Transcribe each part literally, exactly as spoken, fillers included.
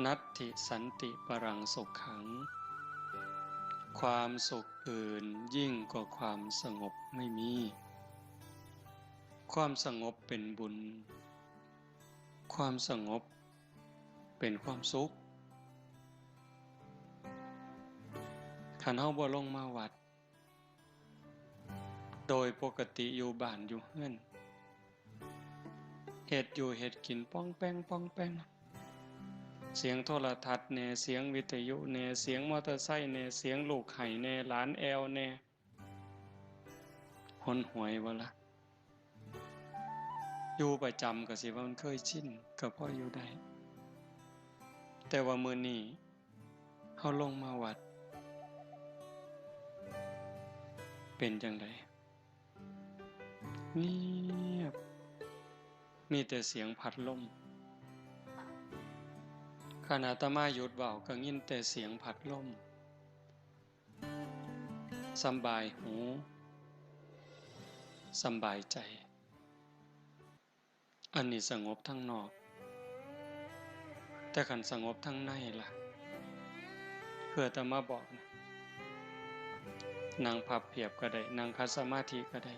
นัตถิสันติปรังสุขัง ความสุขอื่นยิ่งกว่าความสงบไม่มี ความสงบเป็นบุญ ความสงบเป็นความสุข คันเฮาบ่ลงมาวัด โดยปกติอยู่บ้านอยู่เฮือน เฮ็ดอยู่เฮ็ดกินป้องแป้งป้องแป้ง เสียงโทรทัศน์แหน่ เสียงวิทยุแหน่ เสียงมอเตอร์ไซค์แหน่ เสียงลูกไห้แหน่ หลานแอ่วแหน่ หนหวยบ่ล่ะ อยู่ประจำก็สิว่ามันเคยชิน ก็พออยู่ได้ แต่ว่ามื้อนี้เฮาลงมาวัด เป็นจั่งใด เงียบ มีแต่เสียงพัดลม คันอาตมาหยุดเว้าก็ยินแต่เสียงพัดลม สำบายหู สำบายใจ อันนี้สงบทางนอก แต่คันสงบทางในล่ะ คืออาตมาบอกนะ นั่งพับเพียบก็ได้ นั่งขัดสมาธิก็ได้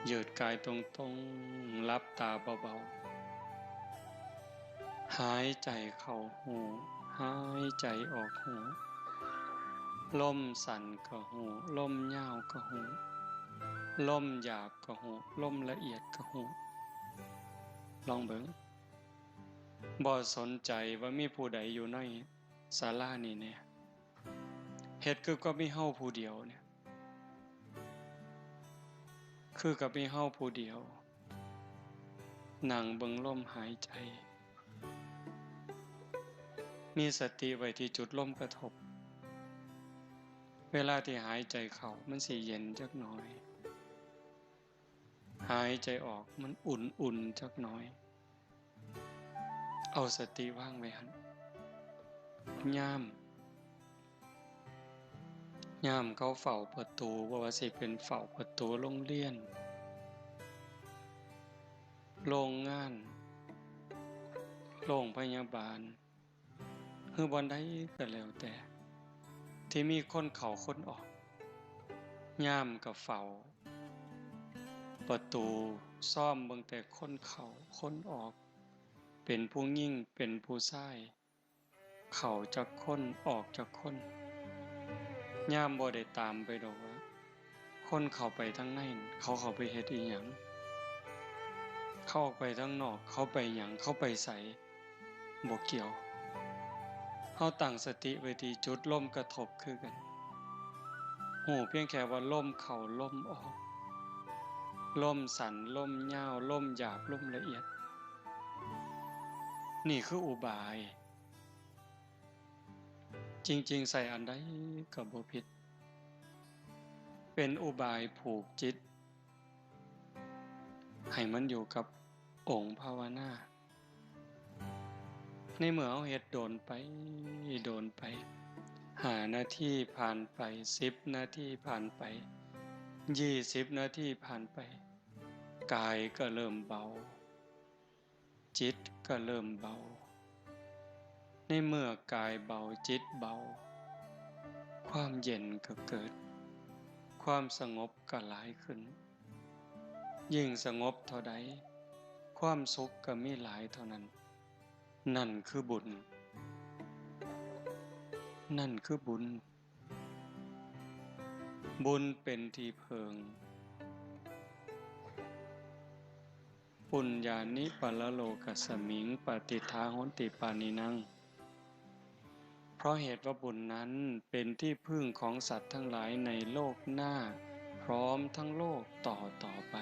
ยืดกายตรงๆ หลับตาเบาๆ หายใจเข้าฮู้ หายใจออกฮู้ ลมสั้นก็ฮู้ ลมยาวก็ฮู้ ลมหยาบก็ฮู้ ลมละเอียดก็ฮู้ ลองเบิ่ง บ่สนใจว่ามีผู้ใดอยู่ในศาลานี้แหน่ เฮ็ดคือกับมีเฮาผู้เดียวเนี่ย คือกับมีเฮาผู้เดียว นั่งเบิ่งลมหายใจ มีสติไว้ที่จุดลมกระทบ เวลาที่หายใจเข้ามันสิเย็นจักหน่อย หายใจออกมันอุ่นๆจักหน่อย เอาสติวางไว้หั่น ยาม ยามเขาเฝ้าประตู บ่ว่าสิเป็นเฝ้าประตูโรงเรียน โรงงาน โรงพยาบาล หรือบ่อนใดก็แล้วแต่ ที่มีคนเข้าคนออก ยามก็เฝ้าประตู ซอมเบิ่งแต่คนเข้าคนออก เป็นผู้หญิง เป็นผู้ชาย เข้าจักคน ออกจักคน ยามบ่ได้ตามไปดอกว่า คนเข้าไปทางใน เขาเข้าไปเฮ็ดอิหยัง เขาออกไปทางนอก เขาไปหยัง เขาไปไส บ่เกี่ยว เฮาตั้งสติไว้ที่จุดลมกระทบคือกัน ฮู้เพียงแค่ว่าลมเข้าลมออก ลมสั้น ลมยาว ลมหยาบ ลมละเอียด นี่คืออุบาย จริงๆ ใส่อันใดก็บ่ผิด เป็นอุบายผูกจิต ให้มันอยู่กับองค์ภาวนา ในเมื่อเฮาเฮ็ดโดนไป โดนไป ห้านาทีผ่านไป สิบนาทีผ่านไป ยี่สิบนาทีผ่านไป กายก็เริ่มเบา จิตก็เริ่มเบา ในเมื่อกายเบาจิตเบา ความเย็นก็เกิด ความสงบก็หลายขึ้น ยิ่งสงบเท่าใด ความสุขก็มีหลายเท่านั้น นั่นคือบุญ นั่นคือบุญ บุญเป็นที่เพิง ปุญญานิปะระโลกัสสมิง ปะติฏฐาโหนติปานินัง เพราะเหตุว่าบุญนั้นเป็นที่พึ่งของสัตว์ทั้งหลายในโลกหน้า พร้อมทั้งโลกต่อต่อไป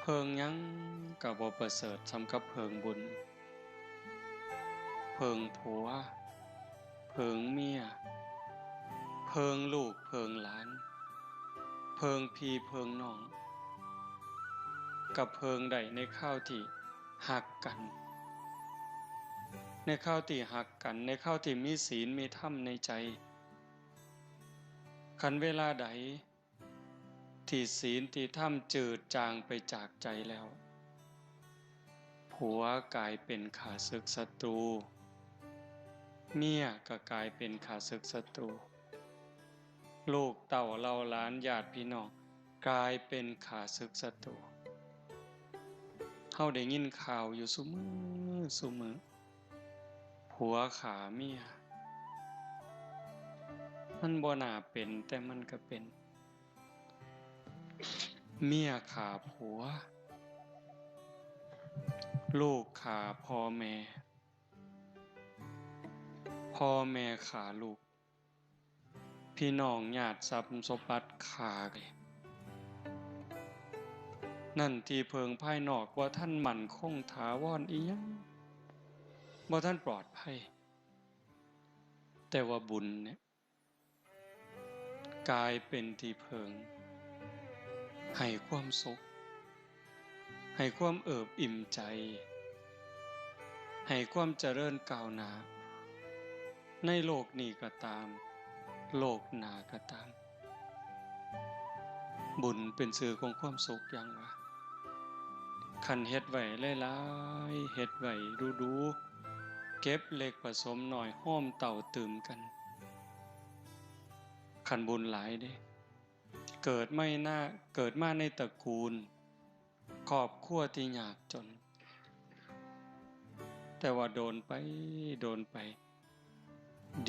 เพิงหยังก็บ่ประเสริฐส่ำกับเพิงบุญ เพิงผัว เพิงเมีย เพิงลูก เพิงหลาน เพิงพี่ เพิงน้อง ก็เพิงได้ในคราวที่ฮักกัน ในคราวที่ฮักกัน ในคราวที่มีศีลมีธรรมในใจ คันเวลาใด ที่ศีลที่ธรรมจืดจางไปจากใจแล้ว ผัวกลายเป็นข้าศึกศัตรู เมียก็กลายเป็นข้าศึกศัตรู ลูกเต้าเหล่าหลานญาติพี่น้องกลายเป็นข้าศึกศัตรู เฮาได้ยินข่าวอยู่ซุมื้อซุมื้อ ผัวฆ่าเมีย มันบ่น่าเป็น แต่มันก็เป็น เมียฆ่าผัว ลูกฆ่าพ่อแม่ พ่อแม่ฆ่าลูก พี่น้องญาติทรัพย์สมบัติฆ่ากัน นั่นที่เพิ่งภายนอกบ่ทันมั่นคงถาวรอิหยัง บ่ทันปลอดภัย แต่ว่าบุญเนี่ย กลายเป็นที่เพิ่ง ให้ความสุข ให้ความเอิบอิ่มใจ ให้ความเจริญก้าวหน้า ในโลกนี้ก็ตาม โลกหน้าก็ตาม บุญเป็นชื่อของความสุขอย่างว่า คันเฮ็ดไว้หลายๆ เฮ็ดไว้ดูๆ เก็บเล็กผสมน้อย โฮมเต้าตื่มกัน คันบุญหลายเด้ เกิดไม่น่า เกิดมาในตระกูล ครอบครัวที่ยากจน แต่ว่าโดนไป โดนไป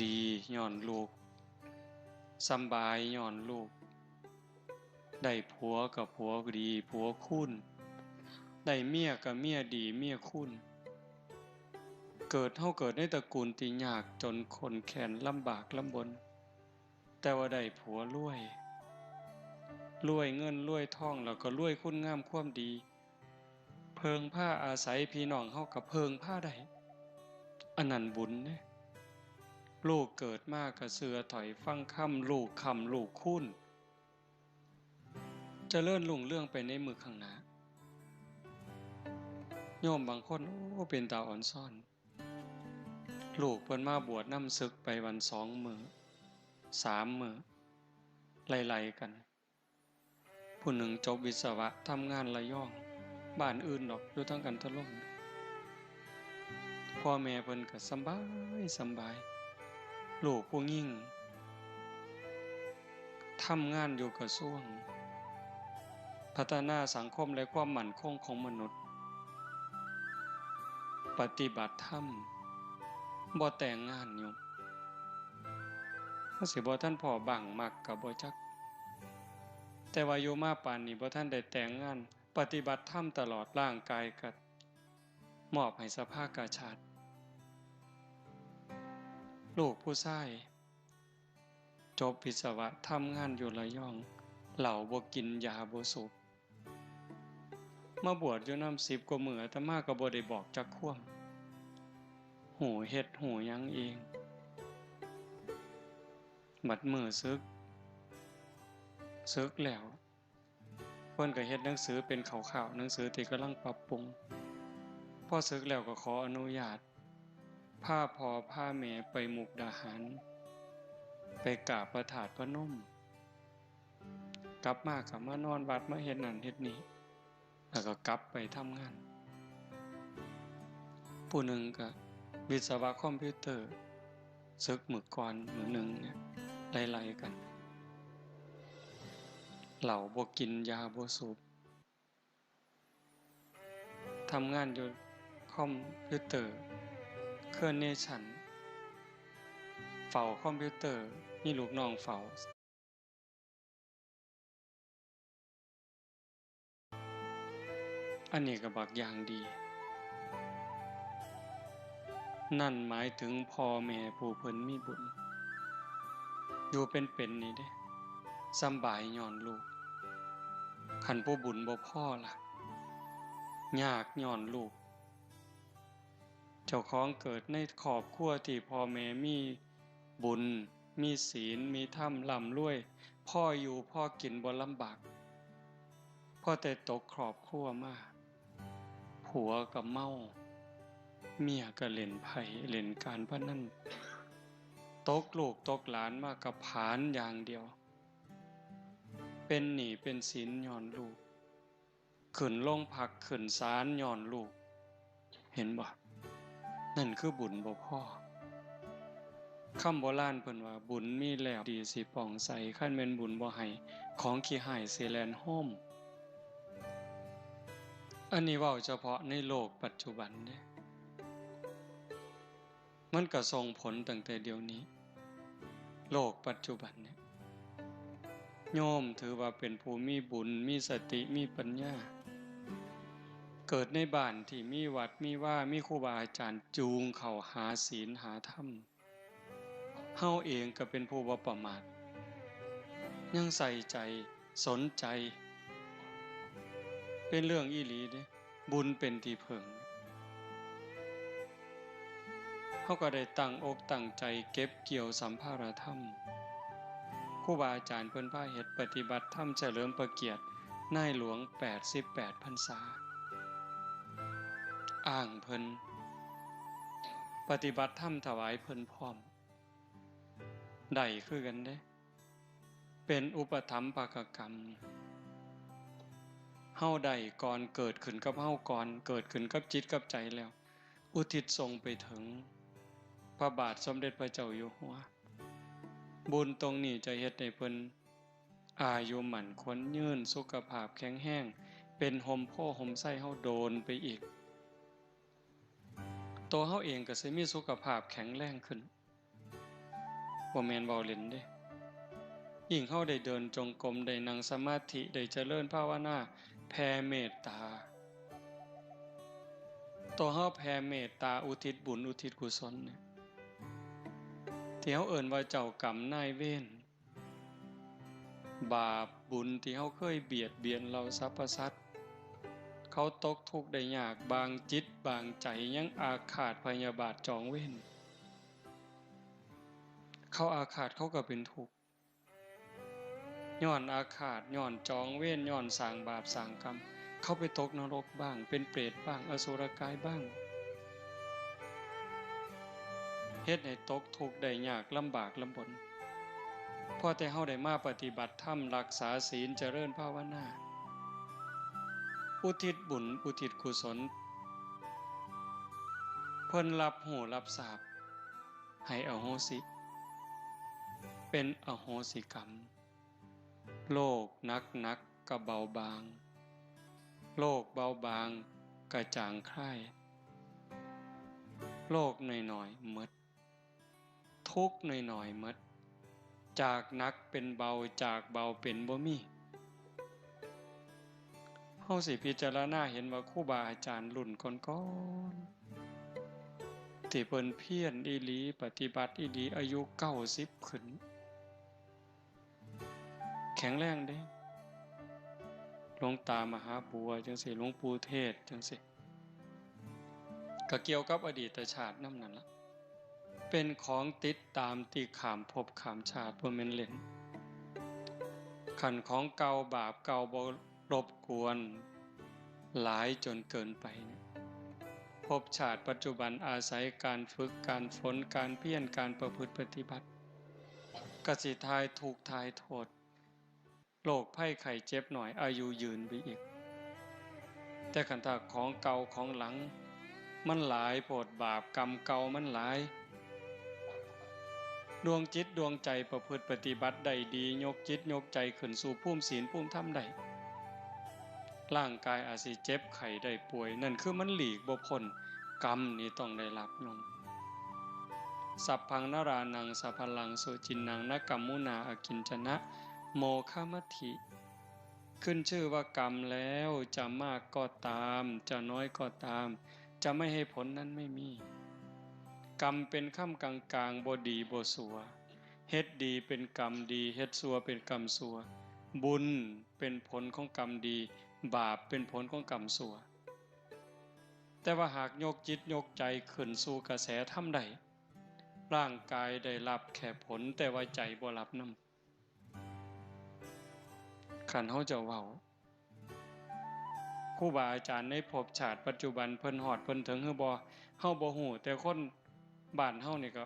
ดีย้อนลูก สำบายย้อนลูก ได้ผัวก็ผัวดี ผัวคูณ ได้เมียก็เมียดี เมียคูณ เกิด เฮาเกิดในตระกูลที่ยากจนข้นแค้นลำบากลำบน แต่ว่าได้ผัวรวย รวยเงินรวยทอง แล้วก็รวยคุณงามความดี เพิ่งพาอาศัย พี่น้องเฮาก็เพิ่งพาได้ อันนั้นบุญเด้ ลูกเกิดมาก็เชื่อถ้อยฟังคำ ลูกค้ำลูกคูณ เจริญรุ่งเรืองไปในมื้อข้างหน้า โยมบางคน โอ้ เป็นตาอ่อนซ้อน ลูกเพิ่นมาบวชนำ สึกไปวันสองมื้อ สามมื้อ ไล่ๆ กัน ผู้หนึ่งจบวิศวะ ทำงานระยอง บ้านอื่นดอก อยู่ทางกันทะลม พ่อแม่เพิ่นก็สำบาย สำบาย ลูกผู้หญิง ทำงานอยู่กระทรวง พัฒนาสังคมและความมั่นคงของมนุษย์ ปฏิบัติธรรม บ่แต่งงานอยู่ มันสิบ่ทันพ้อบั้งมักก็บ่จัก แต่ว่าอยู่มาปานนี้บ่ทันได้แต่งงาน ปฏิบัติธรรมตลอด ร่างกายก็มอบให้สภากาชาด ลูกผู้ชาย จบวิศวะ ทำงานอยู่ระยอง เหล้าบ่กิน ยาบ่สูบ มาบวชอยู่นำสิบกว่ามื้อ อาตมาก็บ่ได้บอกจักความ ฮู้เฮ็ดฮู้หยังเอง บัดมื้อสึก สึกแล้ว เพิ่นก็เฮ็ดหนังสือเป็นคร่าวๆ หนังสือที่กำลังปรับปรุง พอสึกแล้วก็ขออนุญาต พาพ่อพาแม่ไปมุกดาหาร ไปกราบพระธาตุพนม กลับมาก็มานอนวัด มาเฮ็ดนั่นเฮ็ดนี่ แล้วก็กลับไปทำงาน ผู้หนึ่งก็วิศวะคอมพิวเตอร์ สึกมื้อก่อนมื้อหนึ่งเนี่ย ไล่ๆ กัน เหล้าบ่กิน ยาบ่สูบ ทำงานอยู่คอมพิวเตอร์ เครือเนชั่น เฝ้าคอมพิวเตอร์ มีลูกน้องเฝ้า อันนี้ก็บักอย่างดี นั่นหมายถึงพ่อแม่ผู้เพิ่นมีบุญ อยู่เป็นๆ นี่เด้ สำบายย้อนลูก คันผู้บุญบ่พอล่ะ ยากย้อนลูก เจ้าของเกิดในครอบครัวที่พ่อแม่มีบุญ มีศีล มีธรรม ร่ำรวย พออยู่พอกิน บ่ลำบาก พอแต่ตกครอบครัวมา ผัวก็เมา เมียก็เล่นไพ่ เล่นการพนัน ตกลูกตกหลานมาก็ผลาญอย่างเดียว เป็นหนี้เป็นสินย้อนลูก ขึ้นโรงพักขึ้นศาลย้อนลูก เห็นบ่ นั่นคือบุญบ่พอ คำโบราณเพิ่นว่า บุญมีแล้วดีสิป่องใส คันแม่นบุญบ่ให้ ของขี้ฮ้ายสิแล่นโฮม อันนี้เว้าเฉพาะในโลกปัจจุบันเด้ มันก็ส่งผลตั้งแต่เดี๋ยวนี้ โลกปัจจุบันเนี่ย โยมถือว่าเป็นผู้มีบุญ มีสติ มีปัญญา เกิดในบ้านที่มีวัดมีวา มีครูบาอาจารย์จูงเข้าหาศีลหาธรรม เฮาเองก็เป็นผู้บ่ประมาท ยังใส่ใจ สนใจ เป็นเรื่องอีหลีเด้ บุญเป็นที่เพิ่ง เฮาก็ได้ตั้งอกตั้งใจเก็บเกี่ยวสัมภาระธรรม ครูบาอาจารย์เพิ่นพาเฮ็ดปฏิบัติธรรมเฉลิมพระเกียรตินายหลวงแปดสิบแปดพรรษา อ้างเพิ่น ปฏิบัติธรรมถวายเพิ่นพร้อม ได้คือกันเด้ เป็นอุปถัมภกกรรม เฮาได้ก่อน เกิดขึ้นกับเฮาก่อน เกิดขึ้นกับจิตกับใจแล้ว อุทิศส่งไปถึงพระบาทสมเด็จพระเจ้าอยู่หัว บุญตรงนี้จะเฮ็ดให้เพิ่นอายุมั่นขวัญยืน สุขภาพแข็งแรง เป็นฮ่มโพธิ์ฮ่มไทรเฮาโดนไปอีก ตัวเฮาเองก็สิมีสุขภาพแข็งแรงขึ้น บ่แม่นเว้าเล่นเด้ ยิ่งเฮาได้เดินจงกรม ได้นั่งสมาธิ ได้เจริญภาวนา แผ่เมตตา ตัวเฮาแผ่เมตตา อุทิศบุญ อุทิศกุศลเนี่ย ที่เฮาเอิ้นว่าเจ้ากรรมนายเวร บาปบุญที่เฮาเคยเบียดเบียนเหล่าสรรพสัตว์ เขาตกทุกข์ได้ยาก บางจิตบางใจยังอาฆาตพยาบาทจองเวร เขาอาฆาตเขาก็เป็นทุกข์ ย้อนอาฆาต ย้อนจองเวร ย้อนสร้างบาปสร้างกรรม เขาไปตกนรกบ้าง เป็นเปรตบ้าง อสุรกายบ้าง เฮ็ดให้ตกทุกข์ได้ยาก ลำบากลำบน พอแต่เฮาได้มาปฏิบัติธรรม รักษาศีล เจริญภาวนา อุทิศบุญ อุทิศกุศล เพิ่นรับรู้รับทราบ ให้อโหสิ เป็นอโหสิกรรม โรคหนักๆ ก็เบาบาง โรคเบาบางก็จางคลาย โรคน้อยๆ หมด ทุกข์น้อยๆ หมด จากหนักเป็นเบา จากเบาเป็นบ่มี เฮาสิพิจารณาเห็นว่าครูบาอาจารย์รุ่นก่อนๆ ที่เพิ่นเพียรอีหลี ปฏิบัติอีหลี อายุเก้าสิบขึ้น แข็งแรงเด้ หลวงตามหาบัวจั่งซี้ หลวงปู่เทศจั่งซี้ ก็เกี่ยวกับอดีตชาตินำนั่นล่ะ เป็นของติดตามที่ข้ามภพข้ามชาติ บ่แม่นเล่น คันของเก่าบาปเก่าบ่รบกวนหลายจนเกินไปเนี่ย ภพชาติปัจจุบันอาศัยการฝึก การฝน การเพียร การประพฤติปฏิบัติ ก็สิถ่ายทุกข์ถ่ายโทษ โรคภัยไข้เจ็บน้อย อายุยืนไปอีก แต่คันถ้าของเก่าของหลัง มันหลายโพด บาปกรรมเก่ามันหลาย ดวงจิตดวงใจประพฤติปฏิบัติได้ดี ยกจิตยกใจขึ้นสู่ภูมิศีลภูมิธรรมได้ ร่างกายอาจสิเจ็บไข้ได้ป่วย นั่นคือมันหลีกบ่พ้น กรรมนี่ต้องได้รับนำ สัพพังนรานังสะพะลังสุจินนัง นะกัมมุนาอกิญจนะ โมฆะมัตถิ ขึ้นชื่อว่ากรรมแล้ว จะมากก็ตาม จะน้อยก็ตาม จะไม่ให้ผลนั้นไม่มี กรรมเป็นค่ำกลางๆ บ่ดีบ่สัว เฮ็ดดีเป็นกรรมดี เฮ็ดสัวเป็นกรรมสัว บุญเป็นผลของกรรมดี บาปเป็นผลของกรรมสัว แต่ว่าหากยกจิตยกใจขึ้นสู่กระแสธรรมได้ ร่างกายได้รับแค่ผล แต่ว่าใจบ่รับนำ คันเฮาจะเว้า ครูบาอาจารย์ในภพชาติปัจจุบันเพิ่นฮอดเพิ่นถึงหรือบ่ เฮาบ่ฮู้ แต่คนบ้านเฮานี่ก็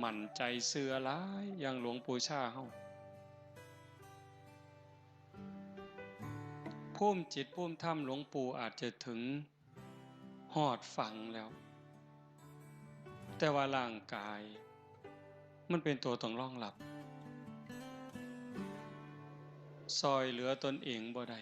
มั่นใจเชื่อหลาย อย่างหลวงปู่ชาเฮา ภูมิจิตภูมิธรรมหลวงปู่อาจจะถึงฮ ฮอดฝั่งแล้ว แต่ว่าร่างกาย มันเป็นตัวต้องรองรับ ซ่อยเหลือตนเองบ่ได้